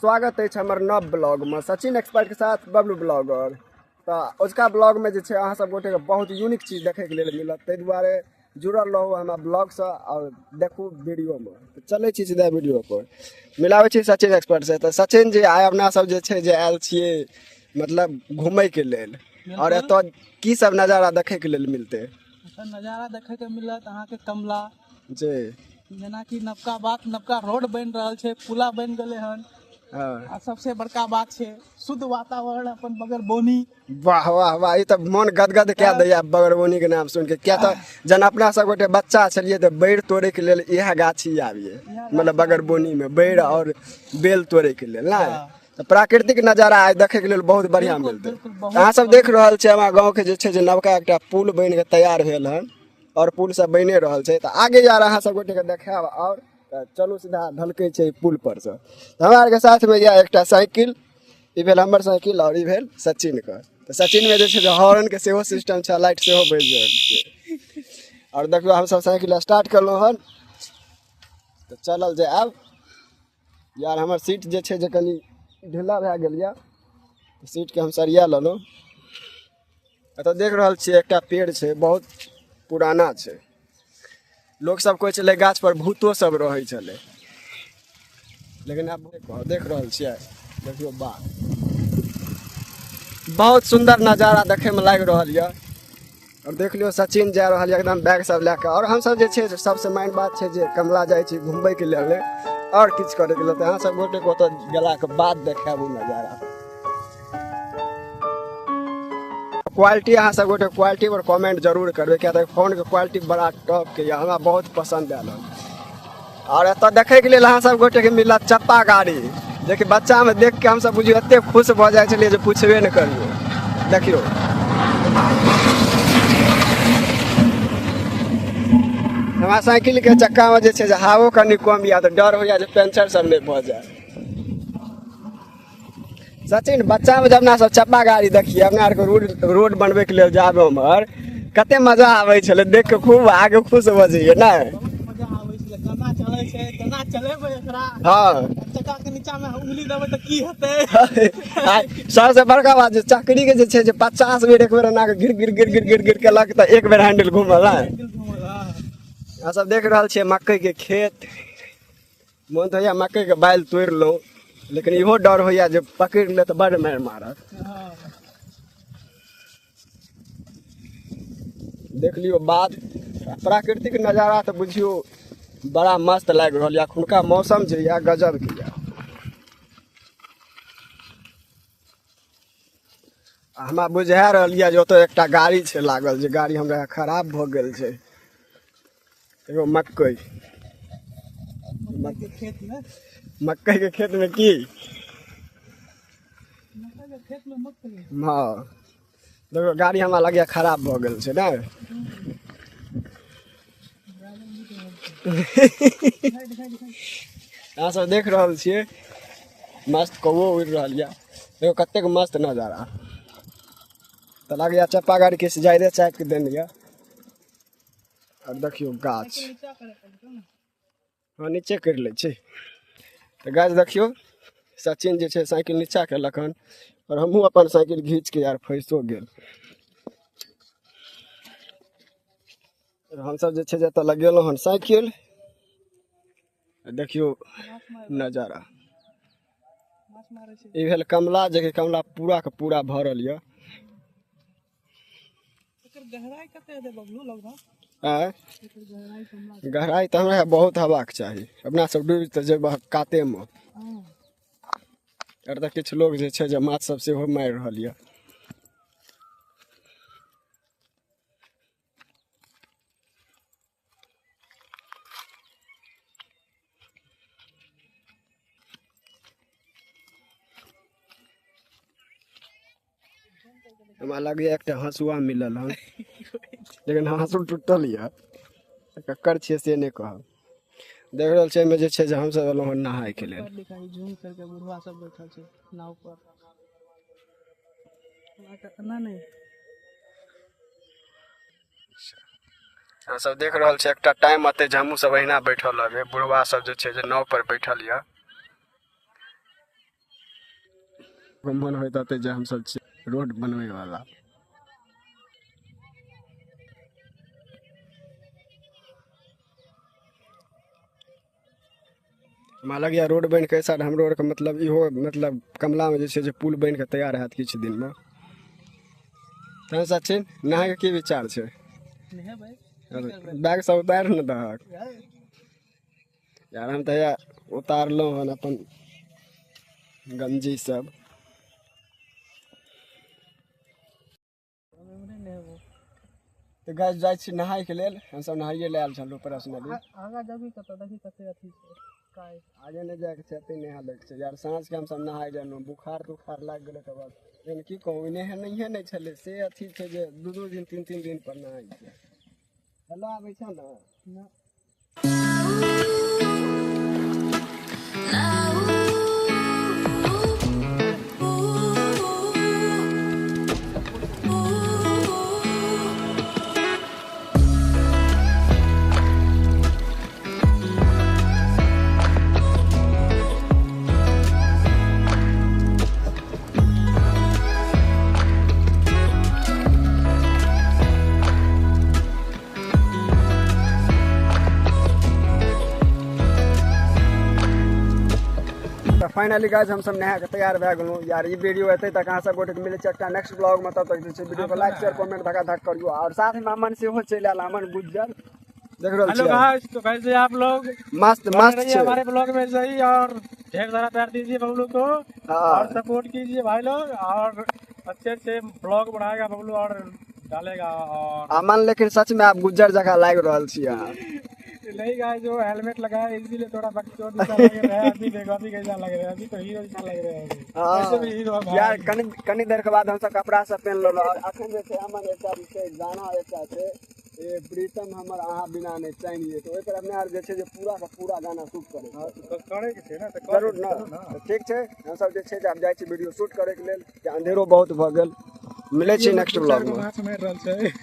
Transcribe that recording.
स्वागत अछि हमर नव ब्लॉगमे, सचिन एक्सपर्टके साथ बबलू ब्लॉगर। तऽ अजुका ब्लॉगमे जे छै अहाँ सब गोटेके बहुत यूनिक चीज देखैके लेल मिलत, ताहि दुआरे जुड़ल रहू हमरा ब्लॉगसँ आओर देखू वीडियोमे। तऽ चलै छी सीधा वीडियो पर, मिलाबै छी सचिन एक्सपर्ट से। तऽ सचिन जी, आइ अपना सब जे छै जे आयल छियै मतलब घुमैके लेल, आओर एतऽ की सब नजारा देखैके लेल मिलतै? एतऽ नजारा देखैके मिलत अहाँके कमला जी, जेनाकि नवका बात, नवका रोड बनि रहल छै, पुला बनि गेलै हन। आ सबसे बड़का बात छै शुद्ध वातावरण, अपन बगर बोनी। वाह वाह वाह, ई तऽ मन गदगद कए दैया बगरबोनी के नाम सुनि के। किया तऽ जहन अपना सब गोटे बच्चा छलियै तऽ बैर तोड़ै के लेल इएह गाछी आबियै, मतलब बगरबोनी मे बैर और बेल तोड़ै के लेल ने। तऽ प्राकृतिक नजारा आइ देखै के लेल बहुत बढ़िया मिलतै। अहाँ सब देख रहल छियै हमरा गाँव के जे छै जे नवका एकटा पुल बनि के तैयार भेल हन और पुल सब बनिए रहल छै। तऽ आगे यार अहाँ सब गोटे के देखायब। और तऽ चलू सीधा ढलकै छै पुल पर से। तऽ हमरा आरके साथमे यऽ एकटा साइकिल, ई भेल हमर साइकिल और ई भेल सचिन के। तऽ सचिन मे जे छै से हॉर्न के सेहो सिस्टम छै, लाइट सेहो बजि रहल छै। और देखियौ हमसब साइकिल स्टार्ट केलहुँ हन तऽ चलल जे आब। यार हमर सीट जे छै जे कनि ढीला भए गेल यऽ, सीटके हम सरिया लेलहुँ। एतऽ देख रहल छियै एकटा पेड़ छै, बहुत पुराना छै। लोक सब कहै छलै गाछ पर भूतो सब रहै छलै, लेकिन आब देख रहल छियै, देखियौ बाघ। बहुत सुन्दर नजारा देखैमे लागि रहल यऽ। और देख लियौ सचिन जा रहल यऽ एकदम बैग सब लए कऽ। और हमसब जे छै सबसँ मेन बात छै जे कमला जाइ छी घुमबैके लेल नहि और किछु करैके लेल। तऽ अहाँ सब गोटेके ओतऽ गेलाके बाद देखायब ओ नजारा। क्वालिटी अहाँ सब गोटे क्वालिटी पर कमेंट जरूर करबै, किया तऽ फोनके क्वालिटी बड़ा टॉपके यऽ, हमरा बहुत पसन्द आयल हन। और एतऽ देखैके लेल अहाँ सब गोटेके मिलत चप्पा गाड़ी, जेकि बच्चामे देख के हमसब बुझियौ एते खुश भऽ जाइ छलियै जे पुछबे नहि करियौ। देखियौ हमरा साइकिलके चक्कामे जे छै जे हवो कनि कम यऽ, तऽ डर होइया जे पंचर सब नहि भऽ जाय। सचिन, बच्चामे जब अपना सब चप्पा गाड़ी देखिए, अपना आरके रोड रोड बनबैके लेल जाबे उम्हर कते मजा आबै छलै देख के, खूब आगे खुश भऽ जइए ने। मजा आबै छलै, केना चलै छै, केना चलेबै एकरा। चक्का के नीचा में उंगली देबै तऽ की हेतै। सबसे बड़का बात जे चक्री के जे छै जे 50 बेर एक बेर एना के गिर गिर गिर गिर गिर गिर केलक तऽ एक बेर हैंडल घूमल। अहाँ सब देख रहल छियै मकई के खेत। मोन तऽ होइया मकई के बालि तोड़ि लऊं, लेकिन इहो डर होइया जे पकड़ि ले तऽ बड मारि मारत। देख लियौ बाध, प्राकृतिक नजारा तऽ बुझियौ बड़ा मस्त लागि रहल यऽ। एखुनका मौसम जे यऽ गजब के यऽ। हमरा बुझा रहल यऽ जे ओतऽ एकटा गाड़ी छै लागल, जे गाड़ी हमरा खराब भऽ गेल छै। एगो मकई के खेत में, मकई के खेत में की मकई के खेत में मकई। हाँ, देखो गाड़ी हमरा लगैया खराब भऽ गेल छै ने। अहाँ सब देख रहल छियै मस्त कौओ उड़ि रहल यऽ। देखो कतेक मस्त नजारा। तऽ लगैया चप्पा गाड़ी किछु ज्यादे चापि के देने यऽ। और देखियौ गाछ, हाँ नीचे करि लै छी। तऽ गाछ देखियौ, सचिन जे छै साइकिल नीचा केलक हन और हमहूँ अपन साइकिल घीच के यार फँसियो गेल। हमसब जे छै जे एतऽ लगेलहुँ हन साइकिल। देखियौ नजारा, ई भेल कमला, जेकि कमला पूरा के पूरा भरल यऽ। गहराई कते हेतै बबलू लगभग? आँय? गहराई तऽ हमरा बहुत हेबाक चाही, अपना सब डूबि तऽ जेबै कातेमे। आर तऽ किछु लोग जे छै जे माछ सब सेहो मारि रहल यऽ। हमरा लगैया एकटा हँसुआ मिलल हन, लेकिन हँसू टूटल यऽ, ककर छियै से नहि कहब। देख रहल छियै एहिमे जे छै जे हमसब एलहुँ हन नहायके लेल। झूम करके बुढ़वा सब बैठल छै नाव पर। एना नहि। अहाँ सब देख रहल छी एकटा टाइम अतै जे हमहूँ सब अहिना बैठल रहबै। बुढ़वा सब जे छै जे नाव पर बैठल यऽ। मन होइत हेतै जे हमसब छी रोड बनबै वाला। हमरा लगैए रोड बनि कऽ साइड हमरो आरके मतलब इहो मतलब कमलामे जे छै जे पुल बनि कऽ तैयार हैत किछु दिनमे। तहन सचिन, नहायके की विचार छै? बैग सब उतारि ने दहक यार। हम तऽ हैया उतारलहुँ हन अपन गंजी सब। तऽ गाइस जाइ छी नहायके लेल। हमसब नहाइए लए आयल छलहुँ पर्सनली। आगाँ जाबी कतऽ देखी कते अथी छै काय। आगे नहि जायके छै, एतै नहा लैके छै यार। साँझके हमसब नहाय गेलहुँ, बुखार तुखार लागि गेलै तऽ बस लेकिन की कहू, नहेनैहे नहि छलै से अथी छै जे 2-2 दिन 3-3 दिन पर नहाय छै। हेलो आबै छै ने? फाइनली गाइस हम सब नहा के तैयार भए गेलहुँ यार। ई वीडियो एतै तक अहाँ सब गोटेके मिलै छै एकटा नेक्स्ट ब्लॉग में। तब तक जे छै वीडियो को लाइक शेयर कमेंट धक्का धक करियो। और साथ में अमन सेहो चलि आयल, अमन गुज्जर देख रहल हेलो छी। गाइस, तो कैसे आप लोग? मस्त मस्त रहिए छै हमारे ब्लॉग में सही और ढेर सारा प्यार दीजिए बबलू को और सपोर्ट कीजिए भाई लोग और अच्छे अच्छे ब्लॉग बनाएगा बबलू और डालेगा। और अमन लेकिन सच में आप गुज्जर जगह लागि रहल छी अहाँ। नहीं गाइस, जो हेलमेट लगाया है, इसीलिए थोड़ा बकचोद जैसा लग रहा है। अभी देखो अभी कैसा लग रहा है, अभी तो हीरो जैसा लग रहा है अभी। हाँ। वैसे भी हीरो है भाई। यार कनी कनी देर के बाद हमसब कपड़ा सब पेन लेलहुँ। और अखन जे छै अमन एकटा जे छै गाना एकटा छै ए प्रीतम हमर अहाँ बिना नहि चैन ये, तऽ ओहिपर अपने आर जे छै जे पूरा के पूरा गाना शूट करै हाँ, तो करे के छै ना, तऽ जरूर ने। तऽ ठीक छै, हमसब जे छै जे आब जाइ छी वीडियो शूट करैके लेल, जे अंधेरो बहुत भऽ गेल। मिलै छी नेक्स्ट ब्लॉग में। माछ मारि रहल छै।